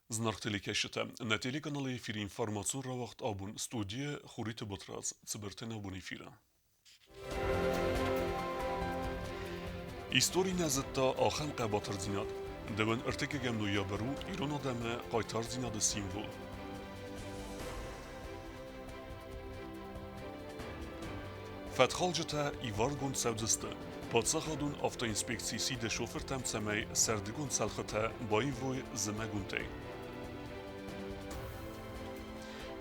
Зынаргъ телекӕсджытӕ, нӕ телеканалы эфиры информацион рауагъд абон студийӕ Хуриты Батрадз, цыбырты нӕ абон эфиры. Истори нӕ зыдта ахӕм хъӕбатырдзинад. Дӕуӕн ӕртыккӕгӕм ноябрь у ирон адӕмы хъайтардзинады символ. Фӕткхалджытӕ иваргонд цӕудзысты. Паддзахадон автоинспекци сиды шофыртӕм, цӕмӕй сӕрдыгон цӕлхытӕ баивой зымӕгонтӕй.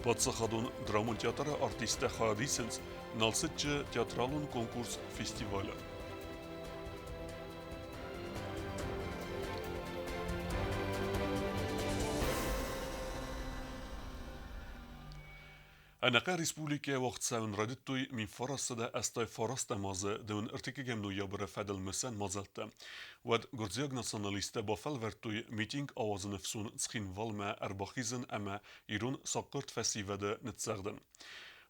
Паддзахадон драмон театры артисттӕ хайад исынц Налцыччы театралон конкурс-фестивалы. Ӕнӕхъӕн республикӕйы уагъд цӕуын райдыдтой 1989 азы дыууын ӕртыккӕгӕм ноябры фӕдыл мысӕн мадзӕлттӕ. Уӕд гуырдзиаг националисттӕ бафӕлвӕрдтой митинг ауадзыны фсон Цхинвалмӕ ӕрбахизын ӕмӕ ирон сахъгуырд фӕсивӕды ныццӕгъдын.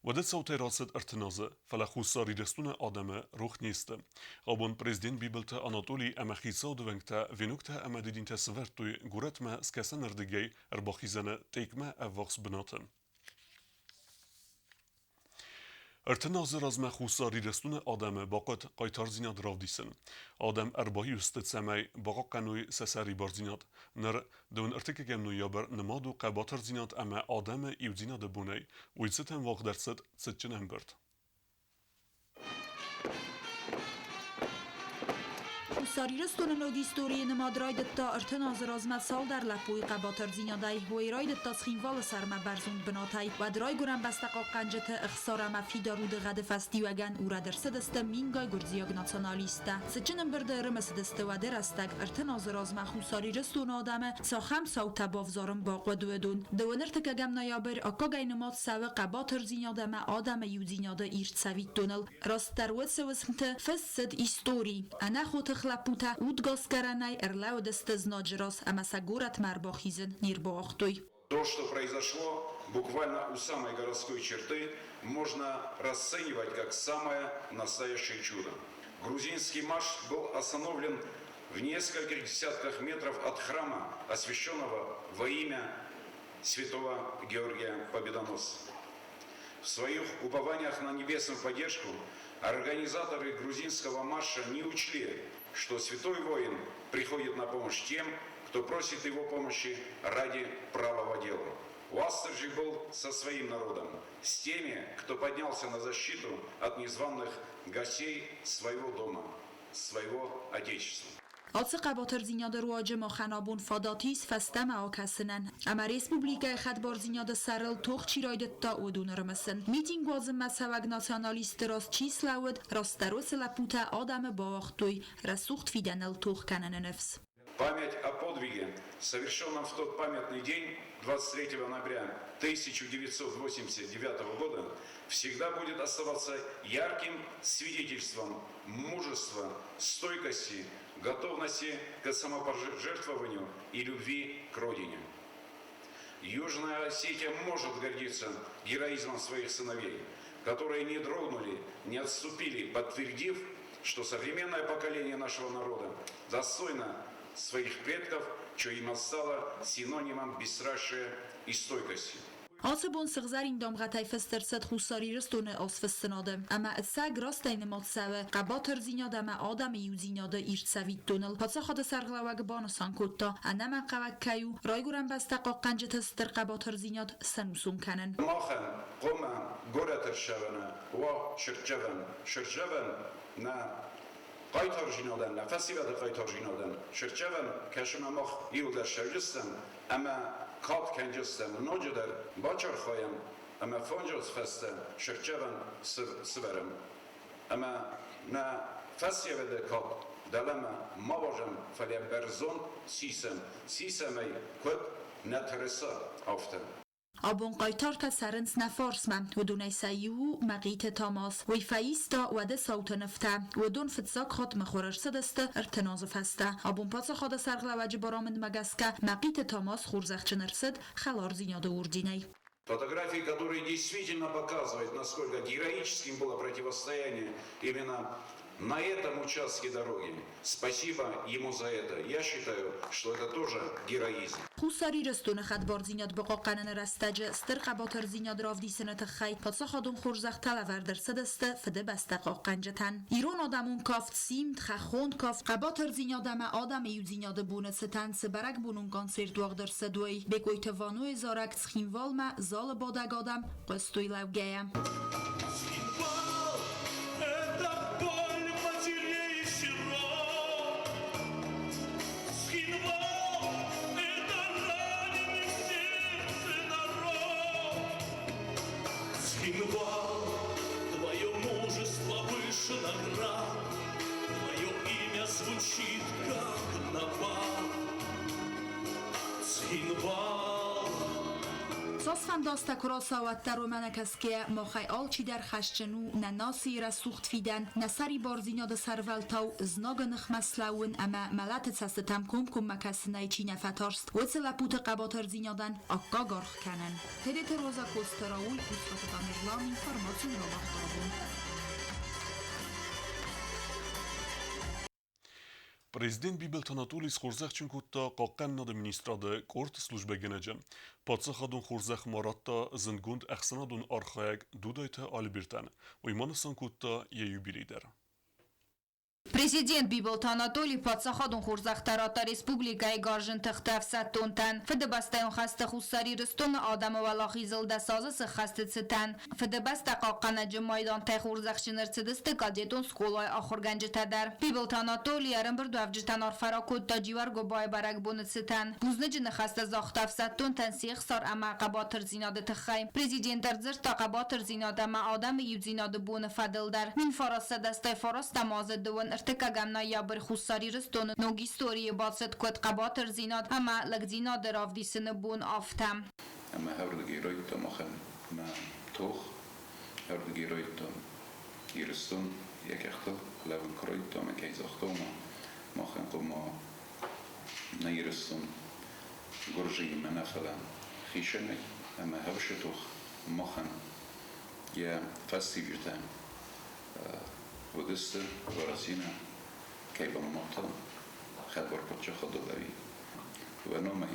Уӕды цаутӕй рацыд 30 азы, фӕлӕ Хуссар Ирыстоны адӕмы рох не сты. Абон президент Бибылты Анатолий ӕмӕ хицауады уӕнгтӕ веноктӕ ӕмӕ дидинтӕ сӕвӕрдтой горӕтмӕ скӕсӕнырдыгӕй ӕрбахизӕны Тъекмӕ ӕввахс бынаты. 30 азы размӕ Хуссар Ирыстоны адӕмы бахъуыд хъайтардзинад равдисын. Адӕм ӕрбаиу сты, цӕмӕй бахъахъхъӕной сӕ сӕрибардзинад. Ныр дыууын ӕртыккӕгӕм ноябрь нымад у хъӕбатырдзинад ӕмӕ адӕмы иудзинады бонӕй. Уый цытӕн уагъд ӕрцыд цытджын ӕмбырд. Хуссар Ирыстоны ног историйы нымад райдыдта 30 азы размӕ цалдӕр лӕппуйы хъӕбатырдзинадӕй. Уый райдыдта Цхинвалы сӕрмӕ бӕрзонд бынатӕй. Уӕд райгуырӕн бӕстӕ хъахъхъӕнджыты ӕхсар ӕмӕ фидар удыгъӕды фӕстиуӕгӕн урӕд ӕрцыдысты мингай гуырдзиаг националисттӕ. Цытджын ӕмбырды ӕрымысыдысты уӕды рӕстӕг 30 азы размӕ Хуссар Ирыстоны адӕмы цахӕм цаутӕ бавзарын бахъуыд, уыдон. Дыууын ӕртыккӕгӕм ноябрь аккагӕй нымад цӕуы хъӕбатырдзинад ӕмӕ адӕмы иудзинады ирд цӕвиттоныл. Растдӕр уыцы уысмты фыст цыд истори. Ӕнӕхотых лӕппутӕ удгасгӕрӕнӕй ӕрлӕууыдысты знаджы раз ӕмӕ сӕ горӕтмӕ ӕрбахизын не рбауагътой. То, что произошло буквально у самой городской черты, можно расценивать как самое настоящее чудо. Грузинский марш был остановлен в нескольких десятках метров от храма, освященного во имя святого Георгия Победоносца. В своих упованиях на небесную поддержку организаторы грузинского марша не учли, что святой воин приходит на помощь тем, кто просит его помощи ради правого дела. Уастырджи был со своим народом, с теми, кто поднялся на защиту от незваных гостей своего дома, своего Отечества. Ацы хъӕбатырдзинады руаджы махӕн абон фадат ис фӕстӕмӕ акӕсынӕн ӕмӕ республикӕйы хӕдбардзинады сӕрыл тох чи райдыдта, уыдоны рымысын. Митинг уадзынмӕ цӕуӕг националистты раз чи слӕууыд, растдӕр уыцы лӕппутӕ адӕмы бауагътой рӕсугъд фидӕныл тох кӕныны ныфс. Память о подвиге, совершенном в тот памятный день, 23 ноября 1989 года, всегда будет оставаться ярким свидетельством мужества, стойкости, готовности к самопожертвованию и любви к родине. Южная Осетия может гордиться героизмом своих сыновей, которые не дрогнули, не отступили, подтвердив, что современное поколение нашего народа достойно своих предков, что им стало синонимом бесстрашия и стойкости. Ацы бон сыгъзӕрин дамгъӕтӕй фыст ӕрцыд Хуссар Ирыстоны азфыссынады, ӕмӕ ӕцӕг растӕй нымад цӕуы хъӕбатырдзинад ӕмӕ адӕмы иудзинады ирд цӕвиттоныл. Паддзахады сӕргълӕууӕг банысан кодта, ӕнӕмӕнгхъӕуӕг кӕй у Райгуырӕн бӕстӕ хъахъхъӕнджыты стыр хъӕбатырдзинад сӕнусон кӕнын. Махӕн хъуамӕ горӕты рсӕвӕны уа сырдзӕвӕн. Сырдзӕвӕн нӕ хъайтардзинадӕн, нӕ фӕсивӕды хъайтардзинадӕн сырдзӕвӕн кӕсынмӕ мах иуылдӕр сӕвджыстӕм ӕмӕ кад кӕнджыстӕм ноджыдӕр бацархайӕм ӕмӕ фонджоз фӕстӕ сырдзӕвӕн сывӕрӕм. Ӕмӕ нӕ фӕсивӕды кад дӕлӕмӕ ма уадзӕм, фӕлӕ бӕрзонд сисӕм, сисӕм ӕй куыд нӕ тырыса, афтӕ. Абон хъайтартӕ цӕрынц нӕ фарсмӕ. Уыдонӕй сӕ иу у Мӕхъиты Тамаз. Уый фӕиста уӕды цауты нывтӕ. Уыдон фыццаг хатт мыхуыр ӕрцыдысты 30 азы фӕстӕ. Абон паддзахады сӕргълӕууӕджы барамындмӕ гӕсгӕ Мӕхъиты Тамаз хорзӕхджын ӕрцыд хӕлардзинады орденӕй. Фотографии, которые действительно показывают, насколько героическим было противостояние именно На этом участке дороги. Спасибо ему за это. Я считаю, что это тоже героизм. Хуссар Ирыстоны хӕдбардзинад бахъахъхъӕныны рӕстӕджы стыр хъӕбатырдзинад равдисыны тыххӕй паддзахадон хорзӕхтӕ лӕвӕрд ӕрцыдысты Фыдыбӕстӕ хъахъхъӕнджытӕн. Ирон адӕмон кафт Симд, хӕххон кафт, хъӕбатырдзинад ӕмӕ адӕмы иудзинады боны цытӕн цы бӕрӕгбонон концерт уагъд ӕрцыд, уый. Бекъойты Ванойы зарӕг Цхинвалмӕ залы бадӕг адӕм хъуыстой лӕугӕйӕ. Цхинвал – это боль матерей и сирот. Цхинвал – это раненый в сердце народ. Цхинвал, твое мужество выше наград, Твое имя звучит, как набат. Цхинвал. Цас фӕнда азтӕ куы рацӕуа, уӕддӕр уымӕ нӕ кӕсгӕйӕ, махӕй алчидӕр хӕсджын у нӕ нацийы рӕсугъд фидӕн, нӕ сӕрибардзинады сӕрвӕлтау знагы ныхмӕ слӕууын ӕмӕ мӕлӕты цӕстытӕм комкоммӕ кӕсынӕй чи нӕ фӕтарст, уыцы лӕппуты хъӕбатырдзинадӕн аккаг аргъ кӕнын. Тедеты Роза Коста Рауль, Куцаты Тамерлан, информацион рауагъдадон. Президент Бибылты Анатолий схорзӕхджын кодта Хъахъхъӕнынады министрады къорд службӕгӕнӕджы. Паддзахадон хорзӕх ма радта зындгонд ӕхсӕнадон архайӕг Дудайты Альбертӕн. Уый ма нысан кодта йӕ юбилей дӕр. Президент Бибылты Анатолий паддзахадон хорзӕхтӕ радта республикӕйы гарзджын тыхты ӕфсӕддонтӕн, Фыдыбӕстӕйон хӕсты Хуссар Ирыстоны адӕмы уӕлахизыл 10 азы сыххӕсты цытӕн. Фыдыбӕстӕ хъахъхъӕнӕджы майдантӕй хорзӕхджын ӕрцыдысты кадетон скъолайы ахуыргӕнджытӕ дӕр. Бибылты Анатолий ӕрӕмбырдуӕвджытӕн арфӕ ракодта Джиуӕргуыбайы бӕрӕгбоны цытӕн. Бузныджы ныхӕстӕ загъта ӕфсӕддонтӕн се хсар ӕмӕ хъӕбатырдзинады тыххӕй. Президент ӕрдзырдта хъӕбатырдзинад ӕмӕ адӕмы иудзинады боны фӕдыл дӕр. 1989 азы дыууын ӕртыккӕгӕм ноябрь Хуссар Ирыстоны ног историйы бацыд куыд хъӕбатырдзинад ӕмӕ лӕгдзинады равдисыны бон, афтӕ. Ӕмӕ ӕрдыгӕй райдыдтам ахӕм мӕ тох, ӕрдыгӕй райдыдтам Ирыстон йӕ къӕхтыл лӕууын куы райдыдта ӕмӕ кӕй загъта, ома махӕн хъуамӕ нӕ Ирыстон Гуырдзыимӕ нӕ, фӕлӕ хицӕнӕй ӕмӕ хӕфсы тох махӕн йӕ фӕстиуджытӕ уыдысты Уӕрӕсемӕ кӕй банымадта хӕдбар паддзахады ӕви уӕ номӕй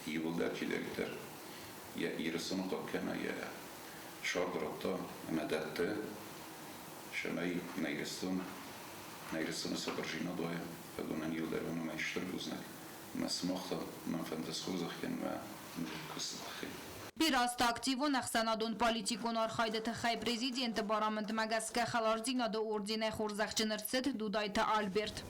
иууылдӕр чидӕриддӕр йӕ Ирыстоны хъӕу кӕнӕ йӕ сӕрд радта ӕмӕ дӕтты, цӕмӕй нӕ Ирыстон, нӕ Ирыстоны сабырдзинад уа, фӕлӕ иууылдӕр уӕ номӕй стыр бузныг ӕмӕ сымах та мӕн фӕнды схорзӕх кӕнын уӕ куысты тыххӕй. Бирӕ азты активон ӕхсӕнадон-политикон архайды тыххӕй президенты барамындмӕ гӕсгӕ Хӕлардзинады орденӕй хорзӕхджын ӕрцыд Дудайты Альберт.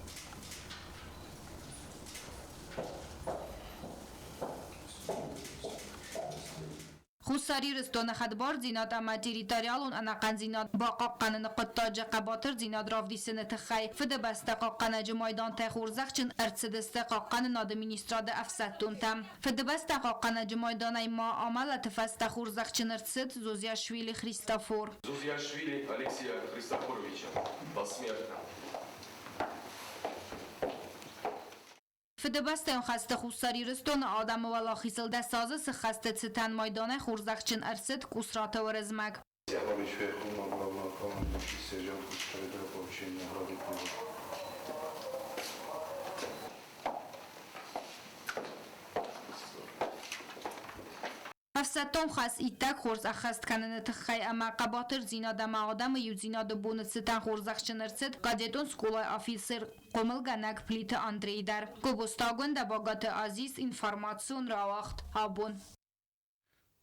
Хуссар Ирыстоны хӕдбардзинад ӕмӕ территориалон ӕнӕхъӕндзинад бахъахъхъӕныны хъуыддаджы хъӕбатырдзинад равдисыны тыххӕй Фыдыбӕстӕ хъахъхъӕнӕджы майдантӕй хорзӕхджын ӕрцыдысты Хъахъхъӕнынады министрады ӕфсӕддонтӕ. Фыдыбӕстӕ хъахъхъӕнӕджы майданӕй ма амӕлӕты фӕстӕ хорзӕхджын ӕрцыд Зозиашвили Христофор. Зозиашвили Алексея Христофоровича посмертно. Фыдыбӕстӕйон хӕсты Хуссар Ирыстоны адӕмы уӕлахизыл 10 азы сыххӕсты цытӕн майданӕй хорзӕхджын ӕрцыд Къусраты Уырызмӕг. Товарищ Верховного Главнокомандующий сержант Кучкары для получения награды Ӕфсӕддон хӕс иттӕг хорз ӕххӕст кӕныны тыххӕй ӕмӕ хъӕбатырдзинад ӕмӕ адӕмы иудзинады боны цытӕн хорзӕхджын ӕрцыд кадетон скъолайы афицер, хъомылгӕнӕг Плиты Андрей дӕр. Гобозтагонд Ӕбӕгаты Азиз информацион рауагъд абон.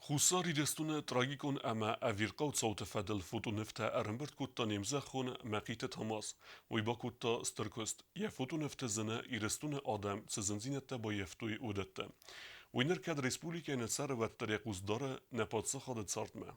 Хуссар Ирыстоны трагикон ӕмӕ ӕвирхъау цауты фӕдыл фотонывтӕ ӕрӕмбырд кодта не мзӕххон Мӕхъиты Тамаз. Уый бакодта стыр куыст. Йӕ фотонывты зыны Ирыстоны адӕм цы зындзинӕдтӕ баййӕфтой, уыдӕттӕ. Уый ныр кӕд республикӕйы нӕ цӕры, уӕддӕр йӕ хъус дары нӕ паддзахады цардмӕ.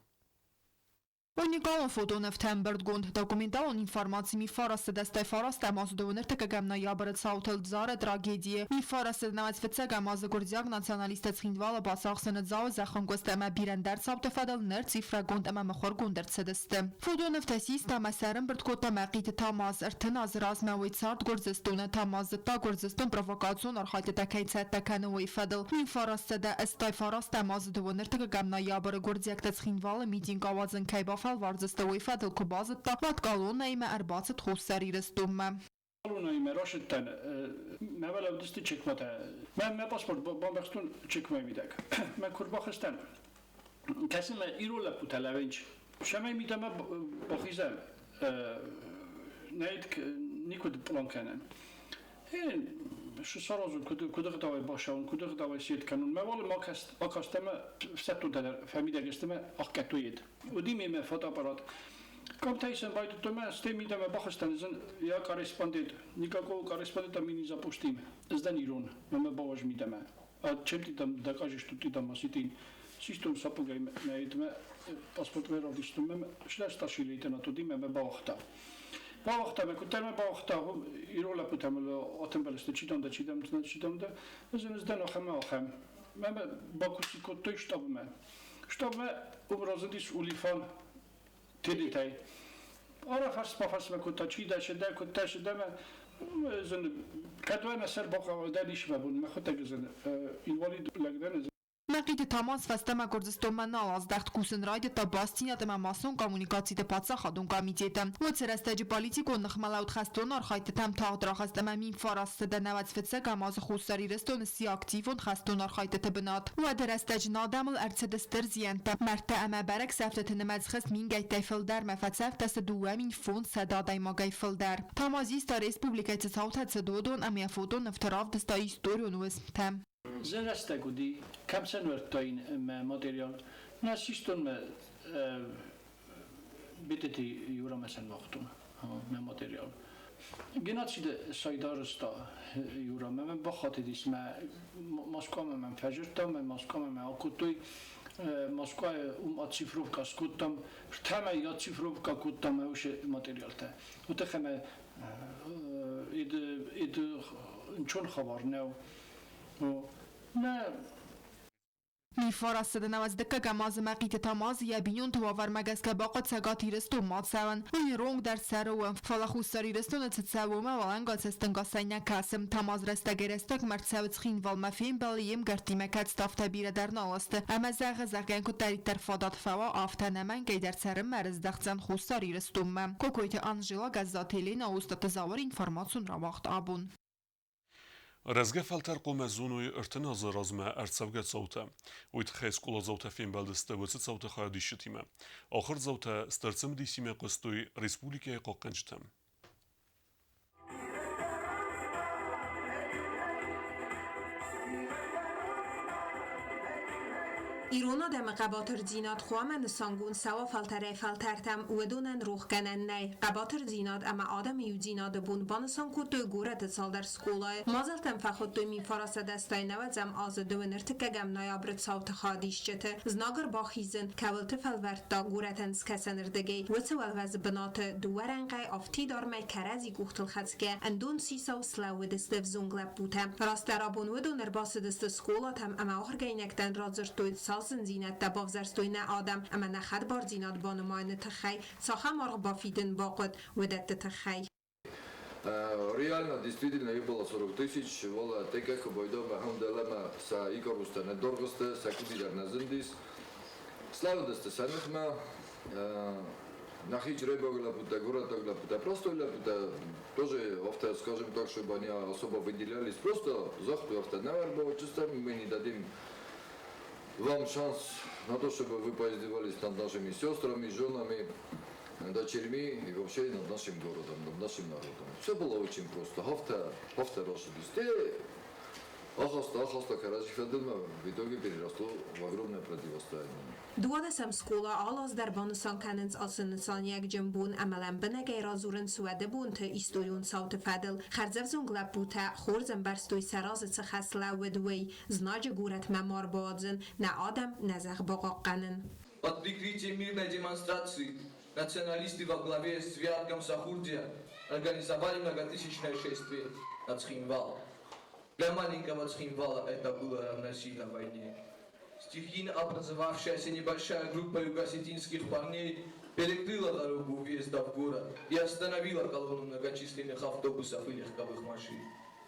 Уникалон фотонывтӕ ӕмбырдгонд документалон информаци 1989 азы 23 ноябры цаутыл Дзары трагедийы. 1995 азы гуырдзиаг националисттӕ Цхинвалы бацахсыны Дзауы зӕххӕнкъуыст ӕмӕ бирӕ ӕндӕр цауты фӕдыл ныр цифрӕгонд ӕмӕ мыхуыргонд ӕрцыдысты. Фотонывтӕ систа ӕмӕ сӕ ӕрӕмбырд кодта Мӕхъиты Тамаз. 30 азы размӕ уый цард Гуырдзыстоны. Тамаз зыдта, Гуырдзыстон провокацион архайдтытӕ кӕй цӕттӕ кӕны, уый фӕдыл. 1989 азы 23 ноябры гуырдзиӕгтӕ Цхинвалы митинг ауадзын кӕй бафӕнд бафӕлвардзысты, уый фӕдыл куы базыдта, уӕд колоннӕимӕ ӕрбацыд Хуссар Ирыстонмӕ. Колоннаимӕ рацыдтӕн, мӕ уӕлӕ чекмӕтӕ. Мӕ мӕ паспорт бамбӕхстон чекмӕ мидӕг. Мӕ куы рбахызтӕн, кӕсы мӕ ирон лӕппутӕ лӕвенч. Сӕмӕй мидӕмӕ бахизӕм, нӕ никуыд пълан кӕнӕм. Саразын, куыд ӕгъдауӕй бацӕуын, куыд ӕгъдауӕй сед кӕнын. Мӕ уал акаст ӕмӕ ӕфсӕддонтӕ дӕр фӕмидӕг сты ӕмӕ ӕхгӕдтой ед. Уыди мемӕ фотоаппарат. Къамтӕ исын байдыдтон ӕмӕ стӕй мидӕмӕ бахызтӕн, ӕз я корреспондент, никакого корреспондента мы не запустим. Ӕз дӕн ирон, мӕ бауаз мидӕмӕ. А чем ты там докажешь, что ты там осетин? Систон сапогӕй мӕ мӕ паспортмӕ равдыстон, мӕ шлӕ старший лейтенант уыди мӕ мӕ бауагъта. Бауагъта мӕ, куыддӕр мӕ бауагъта, ирон лӕппутӕ мыл атымбыл сты, чи дам дӕ, чи дам дӕ, чи дам дӕ. Ӕз ын ӕз дӕн ахӕм ахӕм. Мӕ мӕ бакусын кодтой штабмӕ. Штабмӕ уым разындис Улифан Тедетӕй. Арафарс-бафарс мӕ кодта, чи дӕ, чи дӕ, куыд дӕ, чи дӕ мӕ ӕз ын кӕд уӕ мӕ сӕр бахъӕуа, дӕ ницы мӕ бон, мӕхуыдтӕг ӕз ын инвалид лӕг дӕн. Мӕхъиты Тамаз фӕстӕмӕ Гуырдзыстонмӕ нал аздӕхт, кусын райдыдта бастдзинад ӕмӕ массон коммуникациты паддзахадон комитеты. Уыцы рӕстӕджы политикон ныхмӕлӕуд хӕстон архайдтытӕм тагъд рахызт ӕмӕ 1995 фыццӕгӕм азы Хуссар Ирыстоны сси активон хӕстон архайдтыты бынат. Уӕды рӕстӕджы нӕ адӕмыл ӕрцыд стыр зиӕнттӕ, мӕрдтӕ ӕмӕ бӕрӕг сӕфтыты нымӕц хызт мингӕйттӕй фылдӕрмӕ, фӕцӕфтӕ сты 2500 адӕймагӕй фылдӕр. Тамаз иста республикӕйы цы цаутӕ цыд, уыдон ӕмӕ йӕ фотонывты равдыста историон уысмтӕ. Зын рӕстӕг уыди, кӕм сӕ нывӕрдтаин мӕ материал. Нӕ систон мӕ Битеты Юрамӕ сӕ ныуагътон мӕ материал. Геноциды сайдарызта Юра. Мӕ бахатыдис мӕ Москвамӕ мӕм фӕзырдта, мӕ Москвамӕ мӕ акодтой. Москвайы уым оцифровка скодтам, ртӕмӕ оцифровка кодтам мӕ уыцы материалтӕ. Уый тыххӕй мӕ ӕнцон хабар нӕу. Нӕ Мифарасыды дыккӕгӕм азы Мӕхъиты Тамаз йӕ бинонты уавӕрмӕ гӕсгӕ бахъуыд Цӕгат Ирыстонмӕ ацӕуын. Уый ронг дӕр цӕры у, фӕлӕ Хуссар Ирыстоны цы цӕуы, уымӕ уӕлӕнгай цӕстӕнгасӕй нӕ кӕсы. Тамаз рӕстӕгӕй-рӕстӕгмӕ ӕрцӕуы Цхинвалмӕ, фембӕлы йе мгӕрттимӕ, кӕд ставтӕ бирӕ дӕр нал сты. Ӕмӕ зӕгъы, зӕгъгӕ, куыддӕриддӕр фадат фӕуа, афтӕ ӕнӕмӕнгӕй дӕр цӕрынмӕ ӕрыздӕхдзӕн Хуссар Ирыстонмӕ. Кокойты Анжела, Гӕззаты Елена, Остъаты Зауыр, информацион рауагъд абон. Рӕзгӕ фӕлтӕр хъуамӕ зоной 30 азы размӕ ӕрцӕугӕ цаутӕ. Уый тыххӕй скъоладзаутӕ фембӕлдысты уыцы цауты хайадисджытимӕ. Ахуырдзаутӕ стыр цымыдисимӕ хъуыстой республикӕйы хъахъхъӕнджытӕм. Ирон адӕмы хъӕбатырдзинад хъуамӕ нысангонд цӕуа фӕлтӕрӕй-фӕлтӕртӕм, уыдонӕн рохгӕнӕн нӕй. Хъӕбатырдзинад ӕмӕ адӕмы иудзинады бон банысан кодтой горӕты цалдӕр скъолайы. Мадзӕлттӕм фӕхуыдтой 1990 азы дыууын ӕртыккӕгӕм ноябры цауты хайадисджыты. Знаг ӕрбахизын кӕуылты фӕлвӕрдта горӕтӕн скӕсӕнырдыгӕй, уыцы уӕлвӕзы бынаты дыууӕ рӕнхъӕй афтидармӕй кӕрӕдзи къухтыл хӕцгӕ ӕндон сисау слӕууыдысты ӕвзонг лӕппутӕ. Растдӕр абон уыдон ӕрбацыдысты скъолатӕм ӕмӕ ахуыргӕнинӕгтӕн радзырдтой, цас зындзинӕдтӕ бавзӕрстой нӕ адӕм ӕмӕ нӕ хӕдбардзинад банымайыны тыххӕй цахӕм аргъ бафидын бахъуыд, уыдӕтты тыххӕй. Реально, действительно, их было 40 тысяч. Вала текех бойдома хунделема са икоруста не доргосте, са кудидар не зиндис. Славдесте са ныхмӕ, нӕхи чъребаг лӕппутӕ, горӕтаг лӕппутӕ, простой лӕппутӕ тоже, афтӕ, скажем так, чтобы они особо выделялись. Просто загътой афтӕ, нӕ ӕрбауадздзыстӕм, мы не дадим вам шанс на то, чтобы вы поиздевались над нашими сестрами, женами, дочерьми и вообще над нашим городом, над нашим народом. Все было очень просто. Афтӕ, афтӕ рацыдис. Ахаста, ахаста, кӕрӕдзи фӕдыл в итоге переросло в огромное противостояние. Дыууадӕсӕм скъола алы аз дӕр банысан кӕнынц ацы нысаниуӕгджын бон ӕмӕ лӕмбынӕгӕй радзурынц уӕды бонты историон цауты фӕдыл. Хӕрзӕвзонг лӕппутӕ хорз ӕмбӕрстой сӕ разы цы хӕс лӕууыд, уый: знаджы горӕтмӕ ма рбауадзын, нӕ адӕм, нӕ зӕхх бахъахъхъӕнын. Под прикрытием мирной демонстрации националисты во главе с Звиад Гамсахурдия организовали многотысячное шествие на Цхинвал. Для маленького Цхинвала это было равносильно войне. Стихийно образовавшаяся небольшая группа юго-осетинских парней перекрыла дорогу въезда в город и остановила колонну многочисленных автобусов и легковых машин,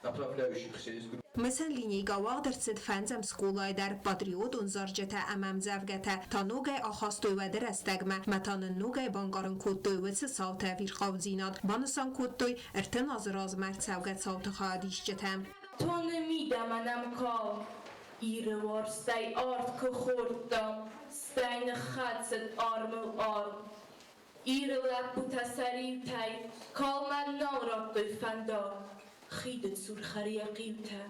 направляющихся из Грузии. Мысӕн линейкӕ уагъд ӕрцыд фӕндзӕм скъолайы дӕр. Патриотон зарджытӕ ӕмӕ ӕмдзӕвгӕтӕ та ногӕй ахастой уӕды рӕстӕгмӕ ӕмӕ та нын ногӕй банкъарын кодтой уыцы цауты ӕвирхъаудзинад, банысан кодтой 30 азы размӕ ӕрцӕугӕ цауты хайадисджытӕ. Тоны мидӕмӕ нӕм калм Иры уарзтӕй ард куы хордтам, стӕй ныххӕцыд армыл арм. Иры лӕппутӕ сӕ риутӕй калмӕн нал радтой фӕндаг. Хиды цур хӕрйӕ хъиутӕ,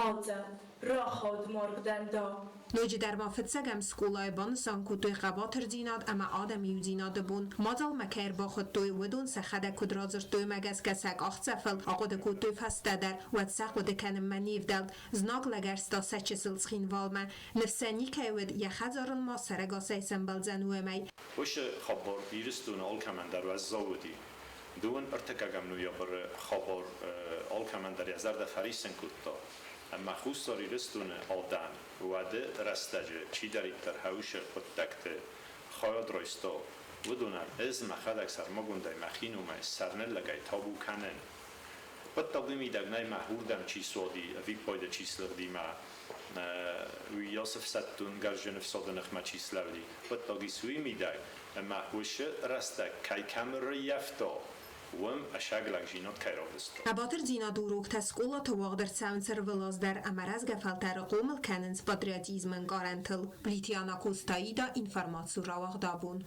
адзал, рахауд маргдӕндаг. Ноджыдӕр ма фыццӕгӕм скъолайы банысан кодтой хъӕбатырдзинад ӕмӕ адӕмы иудзинады бон. Мадзалмӕ кӕй ӕрбахуыдтой, уыдон сӕхӕдӕг куыд радзырдтой, уымӕ гӕсгӕ сӕ къахдзӕфыл ахъуыды кодтой фӕстӕдӕр, уӕд сӕ хъуыды кӕнынмӕ не вдӕлд. Знаг лӕгӕрста сӕ чысыл Цхинвалмӕ. Ныфс сӕ никӕй уыд, йӕ хӕдзарыл ма сӕрӕгасӕй сӕмбӕлдзӕн уымӕй. Уыцы хабар Ирыстоны алкӕмӕн дӕр уӕззау уыди. Дыууын ӕртыккӕгӕм ноябры хабар алкӕмӕн дӕр йӕ зӕрдӕ фӕриссын кодта. Ӕмӕ Хуссар Ирыстоны адӕм уӕды рӕстӕджы чидӕриддӕр хӕусы хъуыддӕгты хайад райста, уыдонӕн ӕз мӕхӕдӕг сӕрмагондӕй мӕхи номӕй сӕрныллӕгӕй табу кӕнын. Хъуыддаги мидӕг нӕй мӕ уырдӕм чи суади, ӕвиппайды чи слыгъди мӕ уыйас ӕфсӕддон гарзджын ӕфсады ныхмӕ чи слӕуди. Хъуыддаг ис уый мидӕг, ӕмӕ уыцы рӕстӕг кӕй кӕм ӕрӕййӕфта, уым ӕсӕг лӕгдзинад кӕй равдыста. Хъӕбатырдзинады уроктӕ скъолаты уагъд ӕрцӕуынц ӕрвылаз дӕр ӕмӕ рӕзгӕ фӕлтӕры хъомыл кӕнынц патриотизмы ӕнкъарӕнтыл. Плитиана Костаида информаци рауагъд абон.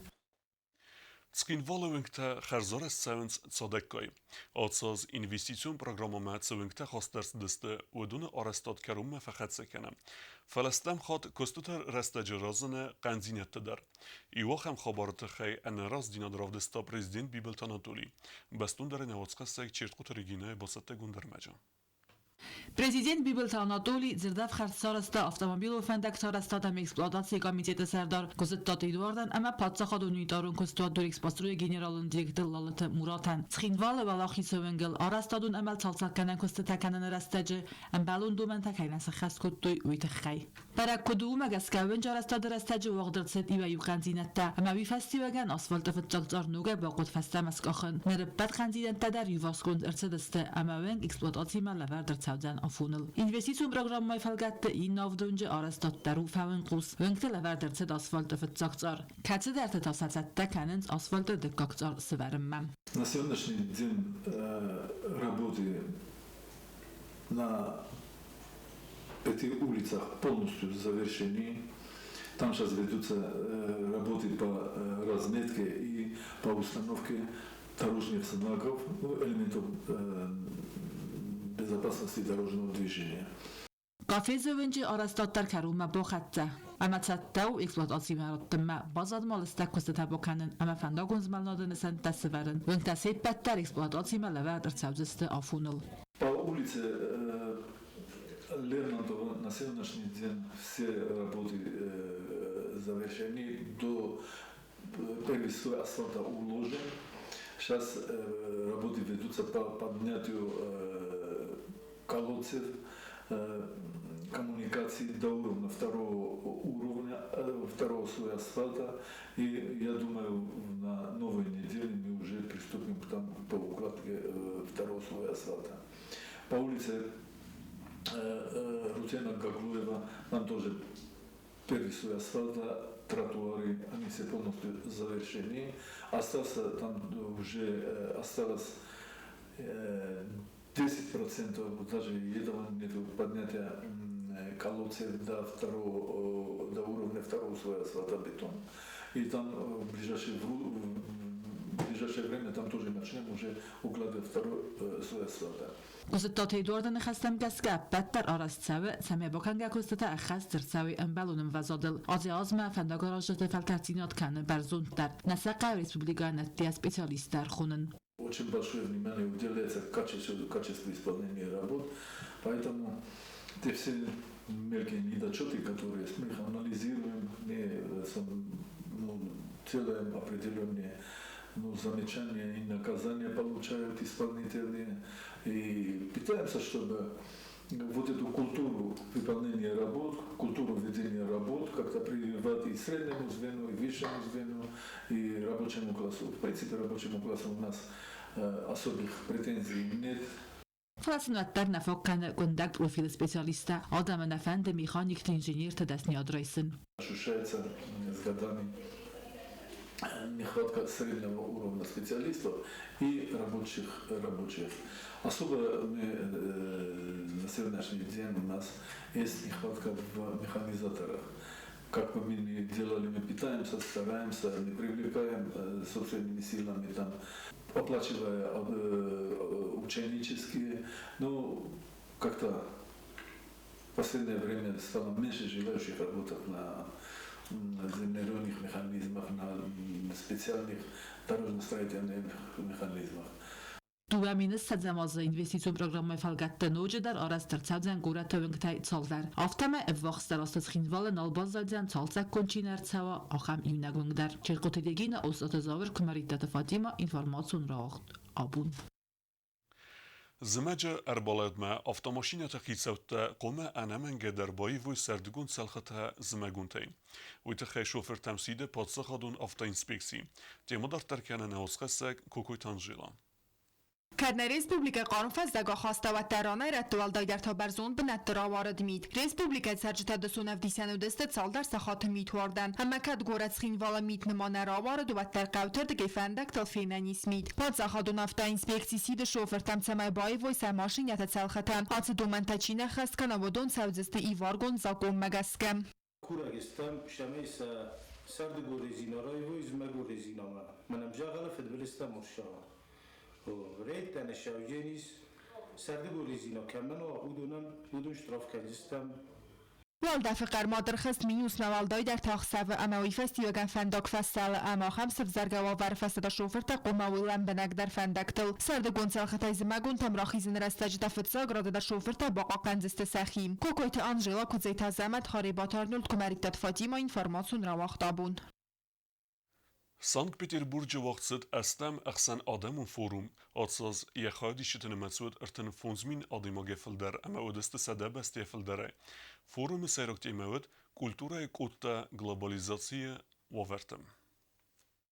Цхинвалы уынгтӕ хӕрзарӕзт цӕуынц цадӕггай. Ацы аз инвестицион программӕмӕ цы уынгтӕ хаст ӕрцыдысты, уыдоны арӕзтад кӕронмӕ фӕхӕццӕ кӕны. Фӕлӕ стӕм хатт куыстыты рӕстӕджы разыны хъӕндзинӕдтӕ дӕр. Иу ахӕм хабары тыххӕй ӕнӕраздзинад равдыста президент Бибылты Анатолий. Бӕстондӕрӕй нӕ уацхӕссӕг Чертхъуты Регинӕйы бацӕттӕгонд ӕрмӕджы. Президент Бибылты Анатоли дзырдӕфхӕрд сарӕзта автомобилон фӕндӕгты арӕзтад ӕмӕ эксплуатацийы комитеты сӕрдар Куыдзыттаты Эдуардӕн ӕмӕ паддзахадон унитарон куыстуат Дорэкспострой-ы генералон директор Лалыты Муратӕн. Цхинвалы Уӕлахизы уынгыл арӕзтадон ӕмӕ цалцӕггӕнӕн куыстытӕ кӕныны рӕстӕджы ӕмбӕлон домӕнтӕ кӕй нӕ сӕххӕст кодтой, уый тыххӕй. Бӕрӕг куыд у, уымӕ гӕсгӕ уынджы арӕзтады рӕстӕджы уагъд ӕрцыд иуӕй-иу хъӕндзинӕдтӕ, ӕмӕ уый фӕстиуӕгӕн асфальты фыццаг цъар ногӕй бахъуыд фӕстӕмӕ скъахын. Ныр ӕппӕт хъӕндзинӕдтӕ дӕр иуварсгонд ӕрцыдысты ӕмӕ уынг эксплуатацимӕ лӕвӕрд ӕрцӕудзӕн афоныл. Инвестицион программӕйы фӕлгӕтты иннӕ авд уынджы арӕзтад дӕр у фӕуынхъус. Уынгты лӕвӕрд ӕрцыд асфальты фыццаг цъар. Кӕцыдӕрты та сӕ цӕттӕ кӕнынц асфальты дыккаг цъар сывӕрынмӕ. На сегодняшний день работы на этих улицах полностью завершены. Там сейчас ведутся работы по разметке и по установке дорожных знаков, ну, элементов безопасности дорожного движения. Гафезы уынджы арӕзтад дӕр кӕронмӕ бахӕццӕ ӕмӕ цӕттӕ у эксплуатацимӕ раттынмӕ. Баззад ма лыстӕг куыстытӕ бакӕнын ӕмӕ фӕндагон змӕлынады нысӕнттӕ сывӕрын. Уынгтӕ се ппӕт дӕр эксплуатацимӕ лӕвӕрд ӕрцӕудзысты афоныл. По улице Лермонтова на сегодняшний день все работы завершены до первый слой асфальта уложен. Сейчас работы ведутся по поднятию колодцев, коммуникации до уровня второго уровня, второго слоя асфальта. И я думаю, на новой неделе мы уже приступим к там, по укладке второго слоя асфальта. По улице Рутена Гаглуева там тоже первый слой асфальта, тротуары, они все полностью завершены. Остался там уже осталось 10%, даже этого нету поднятия колодцев до уровня второго слоя асфальтобетона. И там в ближайшее время там тоже начнем уже укладывать второй слой асфальта. Куыдзыттаты Эдуарды ныхӕстӕм гӕсгӕ ӕппӕт дӕр арӕзт цӕуы, цӕмӕй бакӕнгӕ куыстытӕ ӕххӕст ӕрцӕуой ӕмбӕлон ӕмвӕзадыл. Азӕй-азмӕ фӕндагаразджыты фӕлтӕрддзинад кӕны бӕрзонддӕр. Нӕ сӕ хъӕуы республикӕйӕн ӕддейӕ специалисттӕ ӕрхонын. Очень большое внимание уделяется качеству исполнения работ, поэтому те все мелкие недочеты, которые есть, мы их анализируем, мы, ну, делаем определенные, ну, замечания и наказания получают исполнители. И пытаемся, чтобы вот эту культуру выполнения работ, культуру ведения работ как-то прививать и среднему звену, и высшему звену, и рабочему классу. В принципе, рабочему классу у нас особых претензий нет. Фӕлӕ сын уӕддӕр нӕ фаг кӕны къуындӕг профилы специалисттӕ, адӕмы нӕ фӕнды механикты, инженерты дӕсныйад райсын. Ощущается с годами нехватка среднего уровня специалистов и рабочих. Особо мы, на сегодняшний день у нас есть нехватка в механизаторах. Как бы мы ни делали, мы питаемся, стараемся, мы привлекаем собственными силами, там, оплачивая ученические, но как-то в последнее время стало меньше желающих работать на землеройных механизмах, на специальных дорожно-строительных механизмах. 2020 азы инвестицион программӕйы фӕлгӕтты ноджыдӕр арӕзт ӕрцӕудзӕн горӕты уынгтӕй цалдӕр. Афтӕ ма ӕввахсдӕр азты Цхинвалы нал баззайдзӕн цалцӕггонд чи нӕ ӕрцӕуа, ахӕм иунӕг уынг дӕр. Чехъоты Регина, Остъаты Зауыр, Куымӕридтаты Фатимӕ, информацион рауагъд абон. Зымӕджы ӕрбалӕудмӕ автомашинӕты хицӕуттӕ хъуамӕ ӕнӕмӕнгӕй дӕр баивой сӕрдыгон цӕлхытӕ зымӕгонтӕй. Уый тыххӕй шофыртӕм сиды паддзахадон автоинспекци. Темӕ дарддӕр кӕны нӕ уацхӕссӕг Кокойты Анжела. Кӕд нӕ республикӕ хъарм фӕззӕг ахаста, уӕддӕр ранӕй-рӕтты уӕлдайдӕр та бӕрзонд бынӕтты рауарыд мит. Республикӕйы цӕрджытӕ дысон ӕвдисӕн уыдысты цалдӕр сахаты митуардӕн. Ӕмӕ кӕд горӕт Цхинвалы мит нымӕ нӕ рауарыд, уӕддӕр хъӕуты рдыгӕй фӕндӕгтыл фенӕн ис мит. Паддзахадон автоинспекци сиды шофыртӕм, цӕмӕй баивой сӕ машинӕты цӕлхытӕ. Ацы домӕнтӕ чи нӕ ххӕст кӕна, уыдон цӕудзысты иваргонд закъонмӕ гӕсгӕ. Курӕг стӕм, цӕмӕй сӕ сӕрдыгон резина раивой зымӕгон резинамӕ. Мӕнӕ дзӕгъӕлы фыдбылызтӕ мурсӕгъы. Рейдтӕ ныссӕудженис, сӕрдыгон резина кӕмӕн уа, уыдонӕн уыдон штраф кӕндзыстӕм. Уӕлдӕфы хъӕрмад ӕрхызт минусмӕ, уӕлдайдӕр та ӕхсӕвы ӕмӕ уый фӕстиуӕгӕн фӕндаг фӕсӕлы ӕмӕ ахӕм сывзӕргӕ уавӕры фӕстӕ шофыртӕ хъуамӕ уой лӕмбынӕгдӕр фӕндӕгтыл. Сӕрдыгон цӕлхытӕй зымӕгонтӕм рахизыны рӕстӕджы та фыццаг рады дӕр шофыртӕ бахъахъхъӕндзысты сӕхи. Кокойты Анжела, Куыдзойты Азӕмӕт, Харебаты Арнольд, Куымӕридтаты Фатимӕ, информацион рауагъд абон. Санкт-Петербурджы уагъд цыд ӕстӕм ӕхсӕнадӕмон форум. Ацы аз йӕ хайадисджыты нымӕц уыд 35 000 адӕймагӕй фылдӕр ӕмӕ уыдысты 100 бӕстӕйӕ фылдӕрӕй. Форумы сӕйраг темӕ уыд культурӕйы къодтӕ глобализацийы уавӕрты.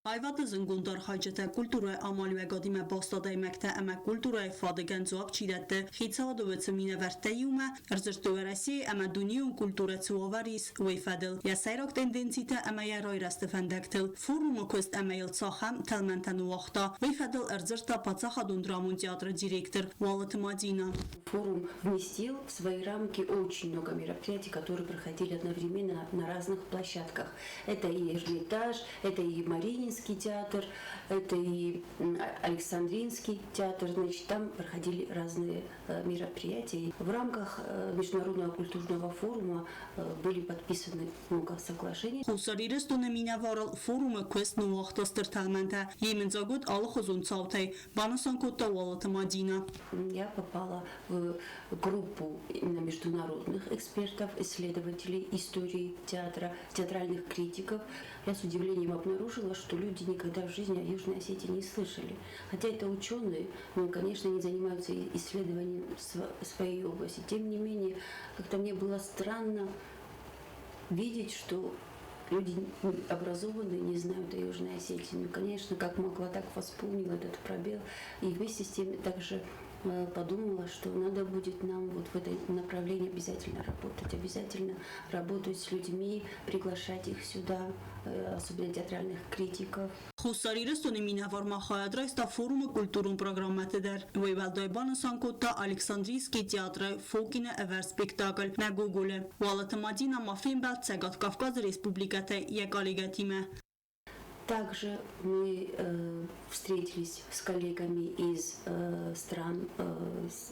Аивады зындгонд архайджытӕ, культурӕйы амалиуӕгадимӕ баст адӕймӕгтӕ ӕмӕ культурӕйы фадыгӕн дзуапп чи дӕтты, хицауады уыцы минӕвӕрттӕ иумӕ ӕрдзырдтой Уӕрӕсейы ӕмӕ дунейон культурӕ цы уавӕр ис, уый фӕдыл, йӕ сӕйраг тенденцитӕ ӕмӕ йӕ райрӕзты фӕндӕгтыл, форумы куыст ӕмӕ йыл цахӕм тӕлмӕнтӕ ныууагъта, уый фӕдыл ӕрдзырдта паддзахадон драмон театры директор Уалыты Мадинӕ. Форум вместил в свои рамки очень много мероприятий, которые проходили одновременно на разных площадках. Это и Эрмитаж, это и Мариинский театр, это и Александринский театр. Значит, там проходили разные мероприятия. В рамках Международного культурного форума были подписаны много соглашений. Хуссар Ирыстоны минӕварыл форумы куыст ныууагъта стыр тӕлмӕнтӕ, йемыдзаг уыд алыхуызон цаутӕй, банысан кодта Уалыты Мадинӕ. Я попала в группу именно международных экспертов, исследователей истории театра, театральных критиков. Я с удивлением обнаружила, что люди никогда в жизни о Южной Осетии не слышали. Хотя это ученые, но, конечно, не занимаются исследованием своей области. Тем не менее, как-то мне было странно видеть, что люди образованные не знают о Южной Осетии. Ну, конечно, как могла, так восполнила этот пробел. И вместе с тем также подумала, что надо будет нам вот в этом направлении обязательно работать, обязательно работать с людьми, приглашать их сюда, особенно театральных критиков. Хуссар Ирыстоны минӕвар ма хайад райста форумы культурон программӕты дӕр. Уый уӕлдай банысан кодта Александрийский театры Фокины ӕвӕрд спектакль «Мӕ Гоголь-ы». Уалыты Мадинӕ ма фембӕлд Цӕгат Кавказы республикӕтӕй йӕ коллегӕтимӕ. Также мы встретились с коллегами из стран,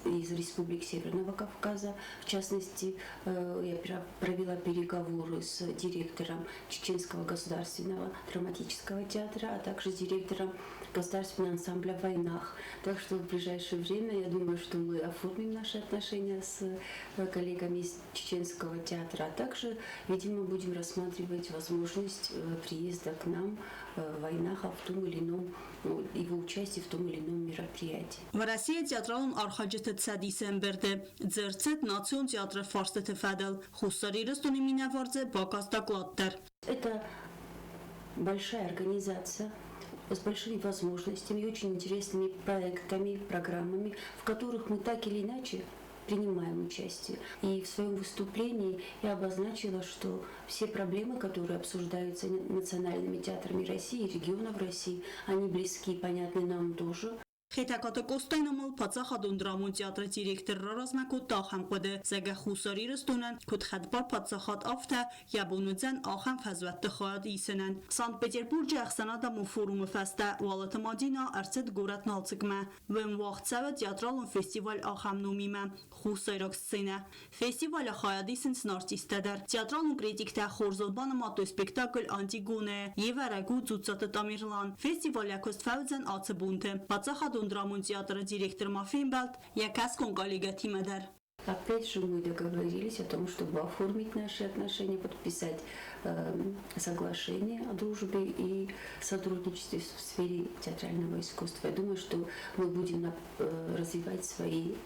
из республик Северного Кавказа. В частности, я провела переговоры с директором Чеченского государственного драматического театра, а также с директором государственного ансамбля «Войнах». Так что в ближайшее время, я думаю, что мы оформим наши отношения с коллегами из Чеченского театра, а также, видимо, будем рассматривать возможность приезда к нам Вайнаха в том или ином, ну, его участие в том или ином мероприятии. Уӕрӕсейы театралон архайджыты цӕдисы ӕмбырды дзырд цыд национ театры фарстыты фӕдыл. Хуссар Ирыстоны минӕвар дзы бакаст доклад дӕр. Это большая организация. с большими возможностями и очень интересными проектами, программами, в которых мы так или иначе принимаем участие. И в своем выступлении я обозначила, что все проблемы, которые обсуждаются национальными театрами России, регионов России, они близки и понятны нам тоже. Хетӕгкаты Къостайы номыл паддзахадон драмон театры директор раразмӕ кодта ахӕм хъуыды, зӕгъгӕ, Хуссар Ирыстонӕн, куыд хӕдбар паддзахад, афтӕ йӕ бон уыдзӕн ахӕм фӕзуӕтты хайад исынӕн. Санкт-Петербурджы ӕхсӕнадӕмон форумы фӕстӕ Уалыты Мадинӕ ӕрцыд горӕт Налцыкмӕ. Уым уагъд цӕуы театралон фестиваль ахӕм номимӕ «Хуссайраг сценӕ». Фестивалы хайад исынц артисттӕ дӕр. Театралон критиктӕ хорзыл банымадтой спектакль «Антигоне». Йе вӕрӕг у Дзуццаты Тамерлан. Фестиваль куыст фӕуыдзӕн ацы бонты. Паддзахадон драмон театры директор ма фембӕлд йӕ кӕсгон коллегӕтимӕ дӕр. Опять же мы договорились о том, чтобы оформить наши отношения, подписать соглашение о дружбе и сотрудничестве в сфере театрального искусства. Я думаю, что мы будем развивать свои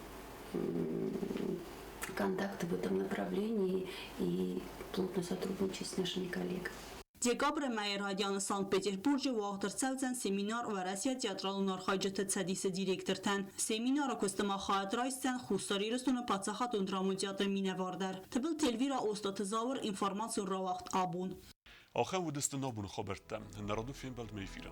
контакты в этом направлении и плотно сотрудничать с нашими коллегами. Декабры мӕйы райдианы Санкт-Петербурджы уагъд ӕрцӕудзӕн семинар Уӕрӕсейы театралон архайджыты цӕдисы директортӕн. Семинары куысты ма хайад райсдзӕн Хуссар Ирыстоны паддзахадон драмон театры минӕвар дӕр. Тыбылты Эльвира, Остъаты Зауыр, информацион рауагъд «Абон». Ахӕм уыдысты нӕ абоны хабӕрттӕ. Нӕ рады фембӕлдмӕ эфиры.